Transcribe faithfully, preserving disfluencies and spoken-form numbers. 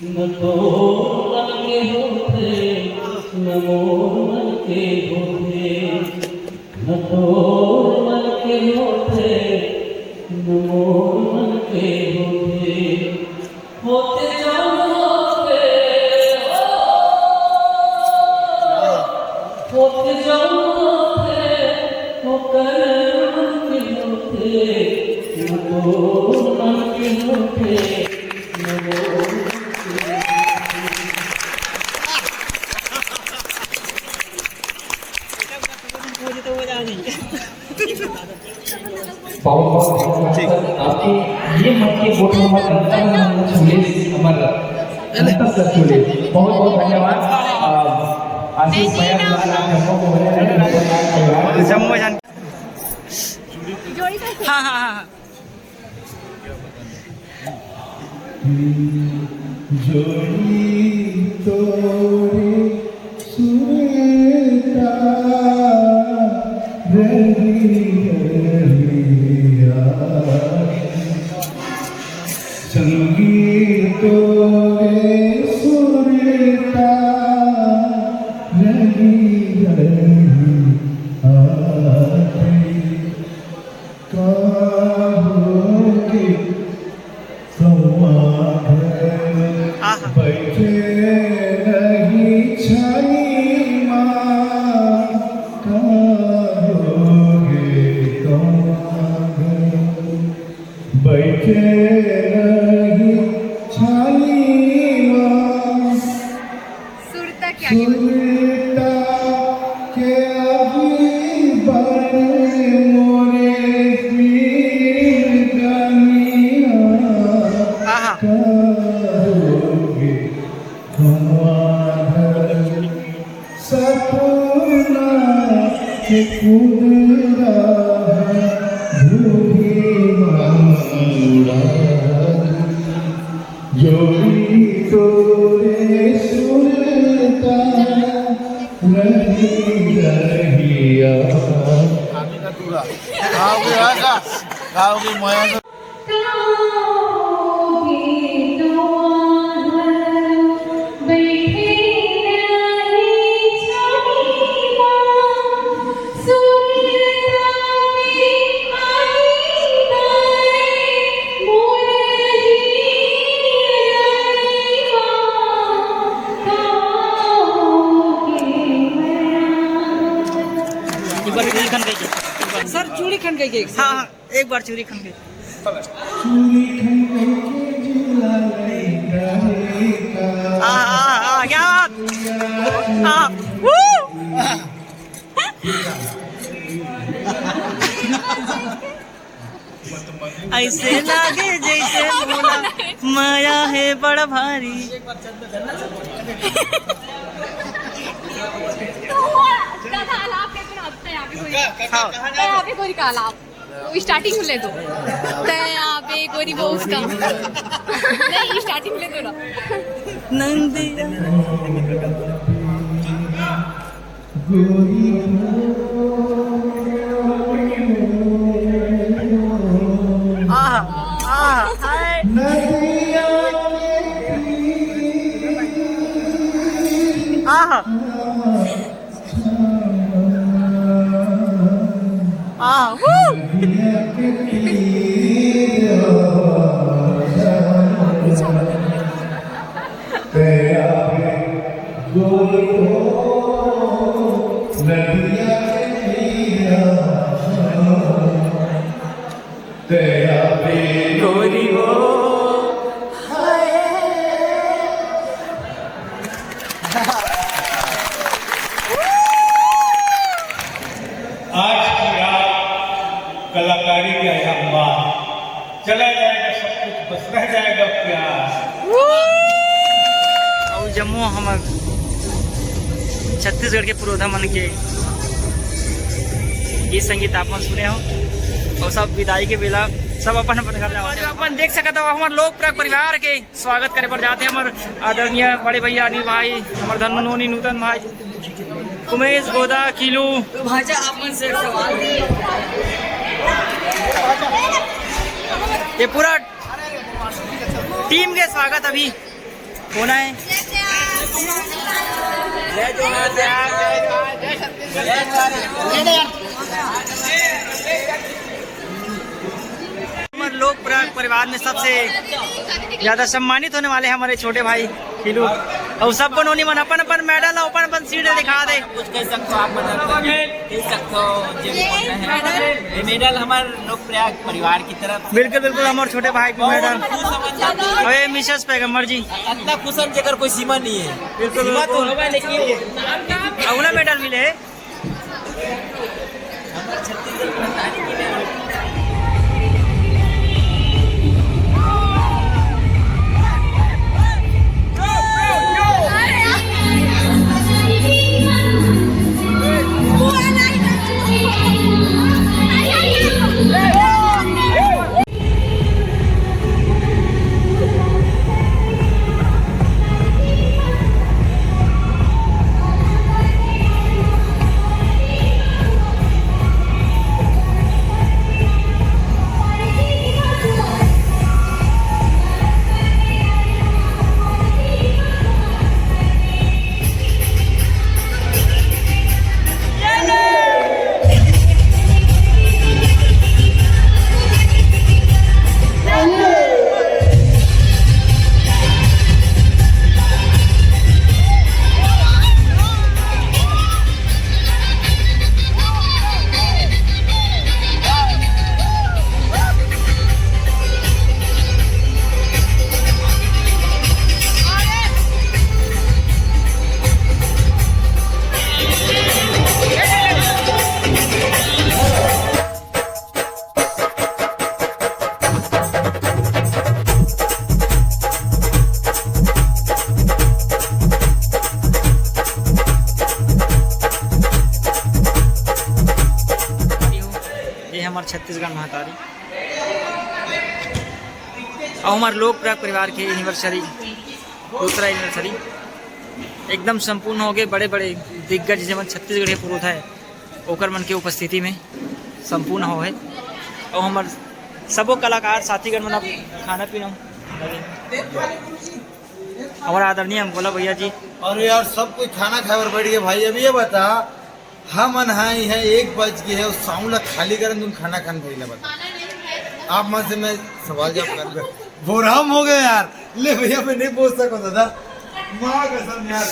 न तोर मन के होथे, न मोर मन के होथे, न तोर मन के होथे, न मोर मन के होथे। होथे जब होथे, होथे जब होथे, ओकर मन के होथे, न तोर मन के होथे, न मोर मन के होथे। बहुत बहुत धन्यवाद सर, आपके ये मत के वोट में मत अंतर में हमने छूले, हमारा अंतर सर छूले। बहुत बहुत धन्यवाद। अ, आशीष भैया, दुलार, आप सबको बहुत बहुत धन्यवाद। जम्मो जान। हाँ, हाँ, हाँ, हाँ। जोड़ी तोरे सुरता रही रहिया। संगीत रे सुरता रही रही आखिरी। काहोगे कौआ घर आहा। बैठे नहीं छानी माँ। काहोगे कौआ घर बैठे नहीं छानी माँ। सुरता के आगे बोलो। सुरता के आगे बढ़े मोरे पीर कनिया। आहा। काहोगे हमार सपना के कुंदरा धूली मांगड़ा। जोड़ी तोरे सुरता रही रहिया। गाओगे, हाँ, गा-, गाओगे, मया से। एक बार चूड़ी खन गई के। सर, चूड़ी खन गई के। हाँ, हाँ, एक बार चूड़ी खन गई। चूड़ी खन गई के झूला लइका रे का। हाँ, हाँ, हाँ, क्या बात? हाँ, woo! ऐसे लागे जैसे मोला माया है बड़ा भारी। तो हुआ, ज्यादा आलाप है, फिर आपका यहाँ पे कोई, हाँ। यहाँ पे कोई का आलाप, वो स्टार्टिंग ले दो। तै यहाँ पे कोई वो उसका। नहीं, स्टार्टिंग ले दो ना। नंदिया। आहा, आहा, हाय। आहा। आहा, woo। तेरा गोरी हो, नदिया के तीरा। तेरा गोरी हो, हाय। आज की रात कलाकारी का यह अंबार, चला जाएगा सब कुछ, बस रह जाएगा प्यार। अउ जम्मो हमर छत्तीसगढ़ के पुरोधा मन के गीत संगीत आप मन सुने हो, अउ सब विदाई के बेला सब अपन अपन घर जावत हे। अपन देख सकत हो हमर लोक प्र-, परिवार के स्वागत करे बर जात हे हमर आदरणीय बड़े भैया अनिल भाई, हमर धनु नोनी नूतन भाई, उमेश गोदा, किलू। तो भांजा, आप मन से एक सवाल। ये पूरा टीम के स्वागत अभी। कौन आए? हमारे लोक प्र-, परिवार में सबसे ज्यादा सम्मानित होने वाले हमारे छोटे भाई खिलू, और सबको नोनी मन अपन अपन मेडल और अपन अपन सीट दिखा दे। कुछ कह सकते हो आप, मतलब, कह सकते हो, जो भी बोलना है। ये मेडल हमारे लोक प्रयाग परिवार की तरफ से। बिल्कुल, बिल्कुल, हमारे छोटे भाई की मेडल। खुश हमारे साथ। अरे मिसेस पैगंबर जी। इतना खुश हम जेकर कोई सीमा नहीं है। बिल्कुल, सीमा तो बिल्कुल। होगा, लेकिन अगला मेडल मिले। ये हमारे छत्तीसगढ़ महतारी और हमारे लोक प्रयाग परिवार के एनिवर्सरी, दूसरा एनिवर्सरी एकदम संपूर्ण हो गए। बड़े बड़े दिग्गज जेमन छत्तीसगढ़ के पुरोधा है, ओकर मन के उपस्थिति में संपूर्ण हो है। और हमारे सबो कलाकार साथीगण मन अब खाना पीना हमारा आदरणीय अंकोला भैया जी। अरे यार, सब कोई खाना खाए बर बैठ गए भाई। अब ये बता, हमन हा इहाँ एक बज गए है, अउ साउंड ला खाली करन, तुम खाना खान भैया बता। आप मन से मैं सवाल जवाब कर दे। बोराम हो गए यार। ले भैया, मैं नहीं बोल सको दादा, माँ कसम यार।